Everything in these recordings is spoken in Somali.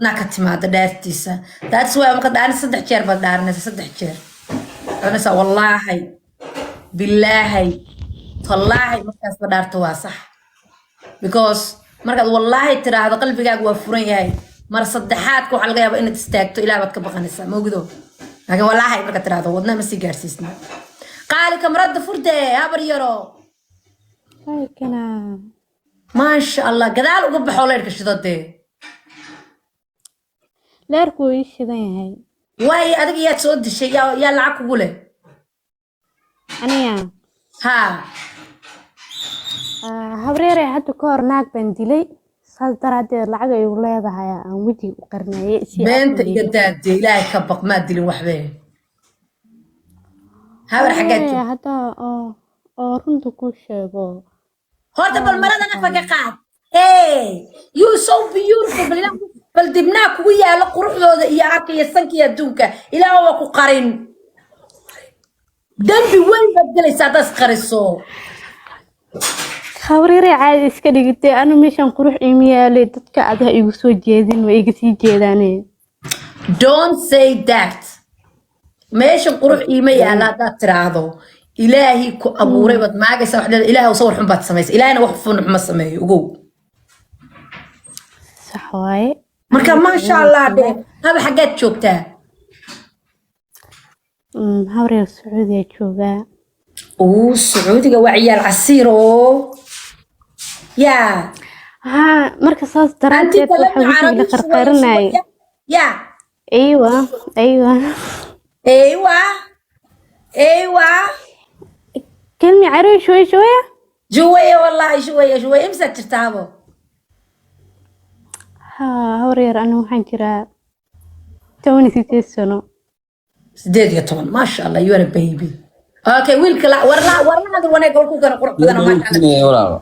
Wadnaa ka timaada dhaartiisa. That's why marka dhaarin saddex jeer baad dhaarinaysa, saddex jeer odhanaysaa wallaahi, billaahi, tallaahi. Markaasba dhaarta waa sax, because markaad wallaahi tiraahdo qalbigaaga waa furan yahay. Mar saddexaadka waxaa laga yaabaa inaad istaagto, ilaah baad ka baqanaysaa, maogdo? Laakiin wallaahi markaad tiraahdo wadnaha ma sii gaarsiisna. Qaali, kamarada furdee, habar yaro. Kana. Maasha Allah, gadaal uga baxoo leyrka shido dee. Leerku wuu ii shidan yahay. Waayo, adiga yaad soo dishay? Yaa lacag kugu leh? Aniga? Haa. Ah, habreere, hadda ka hor naag baan dilay, saas daraaddeed lacag ay igu leedahay aan wejiga u qarnayay si Beenta afka iga liiga. Daadee, ilaahay ka baq, maa dilin waxbe. Habar, xaggaad Habreere, joogta? Hadda oo runta kuu sheego. Horta bal marada nafa ka qaad. Hey, you so beautiful. Bal bal dibnaa kugu yaalo quruxdooda iyo arka iyo sanka iyo adduunka. Ilaah waa ku qarin. Dembi weyn baad gelaysaa haddaad isqariso. Habreere, caadi iska dhigitay. Anu meeshan qurux iima yaalay. Dadka adaha igu soo jeedin, way iga sii jeedaane. Don't say that. Meeshan qurux iima yaala haddaad tiraahdo, ilaahi ku abuuray baad maagaysaa. Wax leedahay, ilaahay sawir xun baad samaysa. Ilaahina wax xun ma sameeyo, ogow. Sax waaye. Marka maasha Allah dheh. Haba, xaggaad joogtaa? Habreer, Sacuudiya joogaa. Uu Sacuudiga waa ciyaal casiir oo yaa. Haa, marka saas anti daraaddeed kalena waxa wejiga la carabi شوية qarqarinayay. شوية يا. Aywa. ايوه. كلمي عربي شوي شوية. شوية والله، شوية شوية. امسك ترتابو. Haa, habreer, anu waxaan jiraa 18 sano. 18, maasha Allah, you are a baby. Okay, wiilka la warla warlahada wanaag ku kana qurux badan, maasha Allah. Walaalo.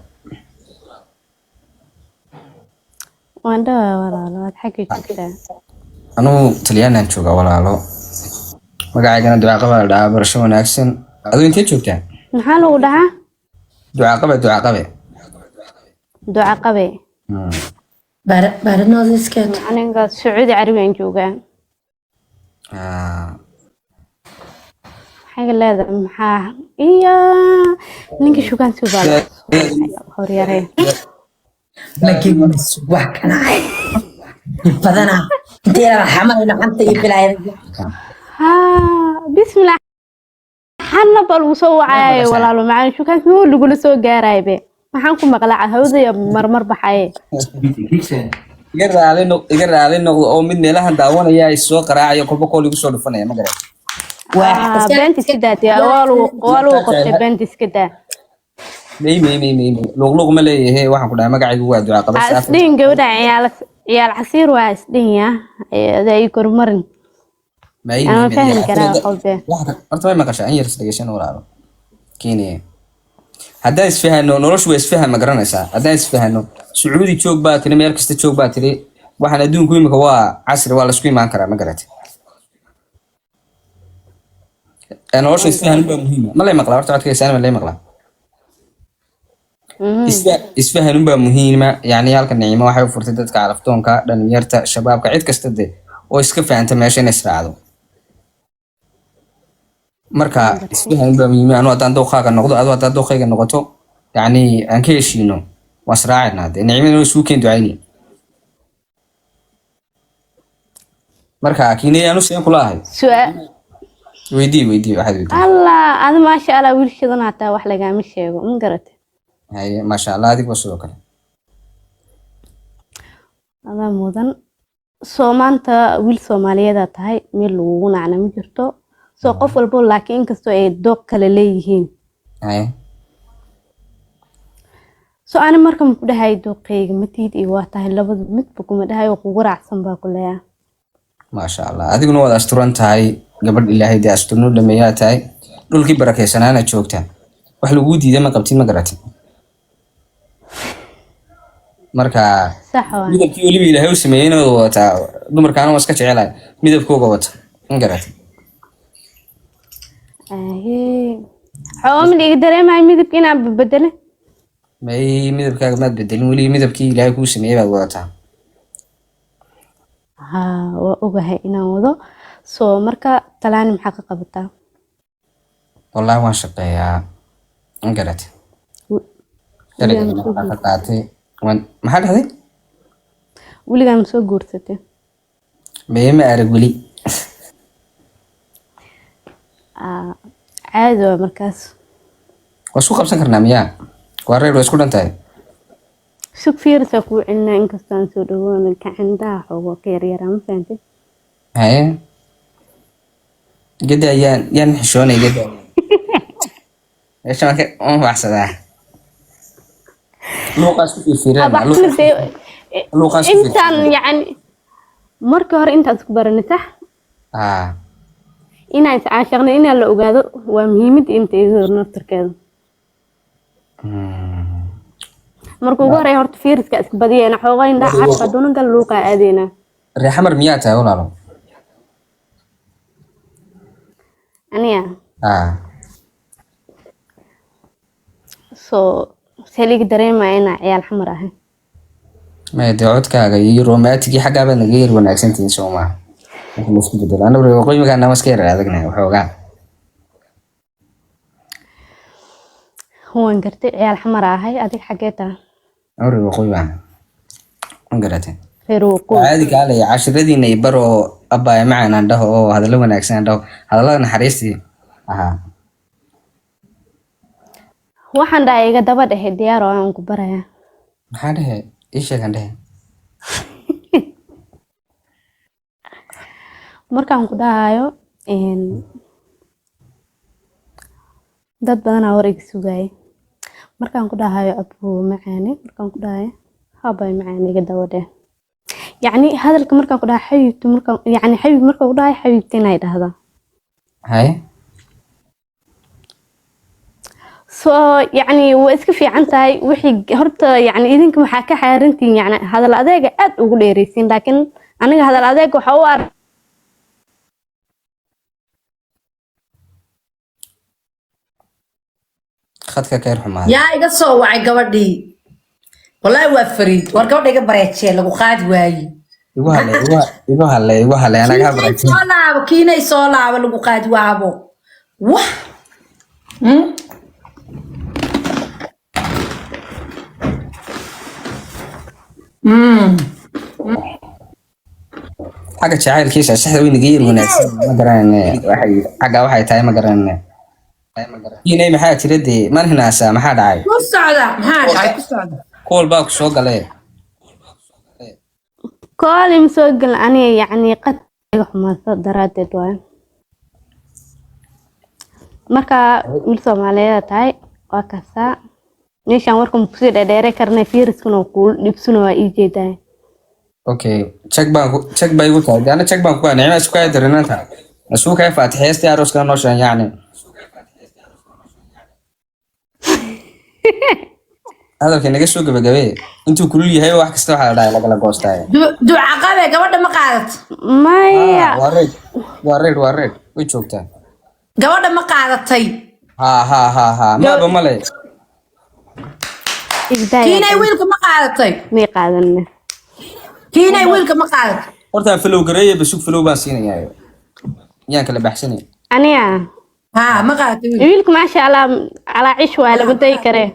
Waan dhawaa, walaalo. Waad xagga joogtaa? Anugu Talyaanaan joogaa, walaalo. Magacaygana Ducaaqaba la dhahaa. Barasho wanaagsan. Aduu intee joogtaa? Maxaa lagu dhahaa? Ducaaqabe, Ducaaqabe. Duca qabe. Baranooda iskeeto. Aniga Sacuudi Carabiyaan joogaa. Ah. Maxay leedahay? Maxaa iyo ninka shukaansi baa la horyare. Ma gelinayso wax kana badana intee la xamarayno xanta iyo bilaayada. Haa, bismillah, xana baa lagu soo wacaayo, walaalo macaan. Shukaansi ma lagula soo gaarayo be? Maxaan ku maqlaa hawdaya marmar baxaye? Iga raali noqdo oo mid meelahan daawanaya is soo qaraacayo, kolba kool igu soo dhufanaya, ma garan. Ah, beenta iska daa dee. Waa lagu qabtay, beenta iska daa. May, may, may, may, may, luqluq ma leeyahay. Waxaan ku dhahay magacaygu waa Ducaaqabe. Ha Saafi. isdhihin gabadha ciyaal casiir waa isdhihin ya ada ay kormarin. May. Ama May, may. fahmi karaa qalbe. Horta may maqashaa? In yar is dhegeysan, walaalo. Kenya haddaan isfahano, noloshu waa isfahan, ma garanaysaa? Haddaan isfahano, Sacuudi joog baa tiri, meel kasta joog baa tiri. Waxaan adduunku imika waa casri, waa laisku imaan karaa, ma garatay? Nolosha isfahan baa muhiima. Ma lay maqlaa horta? Codkaysaana ma lay maqlaa? Isfahanun baa muhiima. Yani halka Nicimo waxay u furtay dadka calaftoonka, dhalinyarta, shabaabka, cid kasta de oo iska fahanta meesha inay israacdo. Marka isfahanun baa muhiima. Anu haddaan dooqaaga noqdo, adu haddaan dooqayga noqoto, yani aan ka heshiino, waan israacinaa dee. Nicimada isugu keen ducayni. Marka kiinay aanu seen kula ahay. Su'aal. Weydii, weydii, waxaad weydii. Allah, ada maasha Allah, wiilshadan hataa wax lagaama sheego, ma garatay? Haye, maasha Allah, adigba sidoo kale. Adaa mudan. Soo maanta wiil Soomaaliyeedaa tahay, meel lagugu nacna ma jirto. Soo qof walbo, laakiin inkastoo ay dooq kale leeyihiin. Haye. So ani marka ma ku dhahay dooqeyga ma tihid iyo waa tahay, labada midba kuma dhahay oo kugu raacsan baa ku leeyahay. Maasha Allah, adiguna waad asturan tahay, gabadh Ilaahay dee asturnu dhameeyaa tahay, dhulkii barakeysanaana joogtaa, wax laguu diiday ma qabtid, ma garatid? Marka Sax waa. midabkii weliba Ilaahay u sameeyeyna waad wadataa. Dumarkaana waa iska jecelahay midabkooga wata, ma garatid? Ahee, xooma iga dareemayo midabka inaan bedele. May, midabkaaga maad bedelin weli, midabkii Ilaahay kuu sameeyey baad wadataa. Haa, waa ogahay inaan wado. So marka talaani maxaa ka qabataa? Wallaahi waan shaqeeyaa, ma garat? Weligaa ma Sharciga soo waxaa ka guursatay? qaatay waan. Maxaa dhahday? Weligaa ma soo guursatay? Meye, ma arag weli. Ah, caadi waa markaas. Waa isku qabsan karnaa miyaa? Waa reer, waa isku dhan tahay. Sug, fiirisaa kuu celinaa. Inkastoo aan soo dhawoona gacandaha xoogo ka yaryaraa, ma fahantay? Haye, geda yaan yaan xishoonay, geda meesha waan waan baxsadaa, luuqaas ku fiirfiirana. Abaxna dee. Luuqaas ku Intaan fiirfiirana. Yacni marka hore intaan isku baranay, sax? Aa. Inaan iscaashaqnay, inaan la ogaado waa muhiimada inta iga hor naftarkeeda. Marka ugu horey horta fiiriska iska badiyeena, xoogaa indhaha carfa doonanka luuqaa aadeynaa. Reexamar miyaa tahay, walaalo? Aniga? Aa. Soo saliig dareemaya inaa ciyaal xamar ahay. Maya dee, codkaaga iyo romantigii xaggaa baad naga yar wanaagsantihiin, soo maaha? Marka la isku bedelo, anagu reer waqooyiga nama iska yar adagnahay waxoogaa. Waan gartay, ciyaal xamar ahay. Adig xaggee tahay? Anagu reer waqooyi baan, ma garatay? Reer waqooyi. Caadi kaalay, cashiradiina i bar oo abbaaya macaan aan dhaho oo hadallo wanaagsan aan dhaho, hadallada naxariistii ahaa. Waxaan dhahay iga daba dhehe, diyaar oo aan ku barayaa. Maxaa dhehe? Ii sheegan dhehe. Markaan ku dhahayo dad badanaa war iga sugayay. Markaan ku dhahayo abuu macaane, markaan ku dhahayo habay macaane, iga daba dheh. Yacni hadalka markaan ku dhahayo xabiibti, markaan yacni xabiib markaan ku dhahayo xabiibti inay dhahdaa. Haye. So yacni waa iska fiican tahay. Wixii horta yacni idinka waxaa ka xaarantihiin, yacni hadal adeega aad ugu dheeraysiin, laakiin aniga hadal adeega waxaa u ar Khadka ka yar xumaaday. Yaa iga soo wacay gabadhii? Wallaahi waa Fariid. War gabadha iga bareejee, lagu qaadi waaye. Igu halay, igu halay, igu halay anaga Kiinay habaragtin. soo laabo, kiinay soo laabo, lagu qaadi waabo. Wah. Xagga jacaylkiisa saxda way naga yar wanaagsan, ma garanayne waxay xagga waxay tahay, ma garanayne. Kiinay, maxaa jira dee? Man hinaasaa? Maxaa dhacay? Ku socda, maxaa dhacay? Ku socda. Ku walbaa ku soo galee. Kooli ma soo gelin aniga, yacni qad iga xumaata daraaddeed waayo. Marka wiil Soomaaliyeed tahay, waa kasaa meeshaan warka ma kusii dheerdheeray karnay, fiiriskuna waa kuula dhibsuna, waa ii jeedaa. Okay, check baan ku check baa igu tahay ana, check baan ku nicma isku kaya darinanta isku kaya faatixeystay arooska noo sheegan yacni hadalka naga soo gabagabee intuu kulul yahay, wax kasta waxaa la dhahay lagala goostaaye. Ducaqabe, gabadha ma qaadato? Maya. Waa reed, waa reed, waa reed, way joogtaa. Gabadha ma qaadatay? Ha ha ha ha, maaba male. Igdaaya. Kiinay, wiilka ma qaadatay? May qaadanne. Kiinay, wiilka ma qaadatay? Horta flow gareeye, basug, flow baan siinayaa, yaan kala baxsanay. Aniga? Haa, ma qaadatay wiilka? Wiilka maasha Allah calaa cish waa lama dayi karee.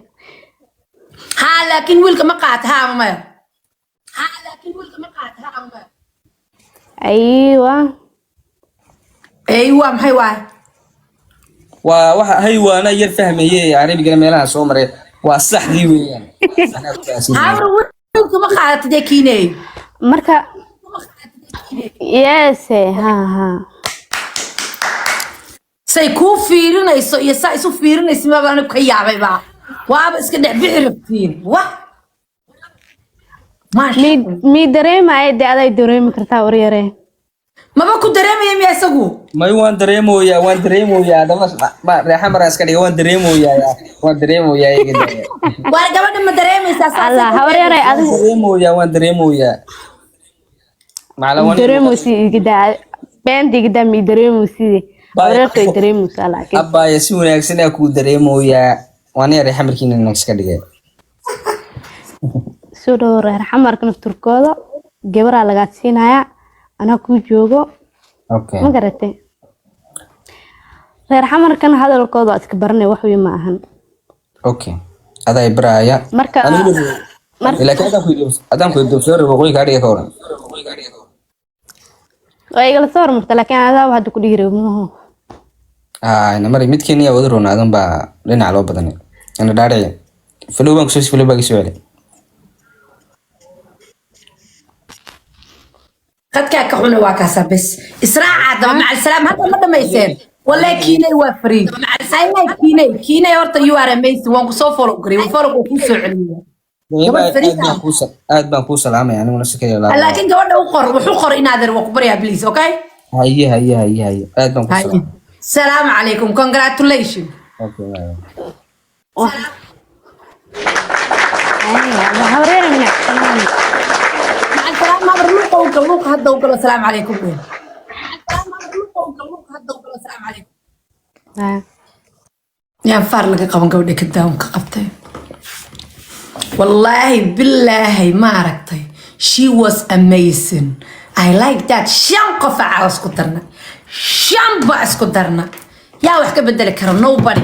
Haa, laakiin wiilka ma qaadatay, haa ama maya? Haa, laakiin wiilka ma qaadatay, haa ama maya? Aywa. Ey, waa maxay waay? Waa waxa hay waana yar fahmaye carabigana meelaha soo maray, waa saxdii weeyaan. Anaa ku fahansiinaya. Hawra, wiilka ma qaadatay dee, kiiney? Marka yese ha ha. Say kuu fiirinayso iyo saa isu fiirinaysa maba anigu ka yaabay baa, waaba iska dhex bixi rabtiin. Wah, maasha. Mi mi dareemaya dee, aday dareemi kartaa waryare. Maba ku dareemaya miya isagu? May, waan dareemoyaa, waan dareemoyaa. Dama ma reexa maraa iska dhiga, waan dareemoyaa, waan dareemoyaa iga daaya. Waar gabadha ma dareemaysaa saasay Allah ku hawaryare. Waan Adigu dareemoyaa, waan dareemoyaa macala waan dareemoysi igida, beenta igida, mi dareemoysi hawaryartu ay dareemoysaa laakiin. Abbaaya, si wanaagsan aa kuu dareemoyaa, waan yar reexa markiina iska dhigay. Soo dhawo reer xamarka nafturkooda, gabaraa lagaa siinayaa. Anaa kuu joogo. Ma garatay? Reer Xamarkan hadalkooda waa iska baranay, wax weyn ma ahan. Okay, adaa baraaya. Marka Laakiin haddaan ku idobsoo rabo, waqooyi kaa dhiga, ka waran? Waa igala soo hormarta, laakiin adaa hadda ku dhihi rabo maaho. Namari midkeena yaa wada roonaadan baa dhinac loo badanay. Ina dhaadhici, follow baan kusoo, follow baa kasoo celi. Qadkaa ka xuna, waa kaasaa. Bes, israaca daba. Macal salaam. Hadda ma dhamayseen? Wallahi Kiinay waa free. I like Kiinay. Kiinay horta, you are amazing. Waan kusoo follow garay, follow kuu soo celiyay. Gabadh fariid ah. Aad baan kuu salaamaya aniguna si kaliya laabaya. Laakiin gabadha u qor, wuxuu qor inaadeer, waa ku baryaa, please. Okay. Haye, aad baan kuu Haye. salaamaya. Salaamu calaykum, congratulations. Okay, bye. Habaryar miya? Macal salaam habar. Luuqa u gal, luuqa hadda u galo. Salaamu calaykum dheh. Salaamu calaykum. Yaan faar laga qaban gabadha ka daawon ka qabtay. Wallaahi bilaahi, ma aragtay? She was amazing. I like that. Shan qof aa isku darna, shan ba isku darna. Yaa wax ka bedeli kara? Nobody.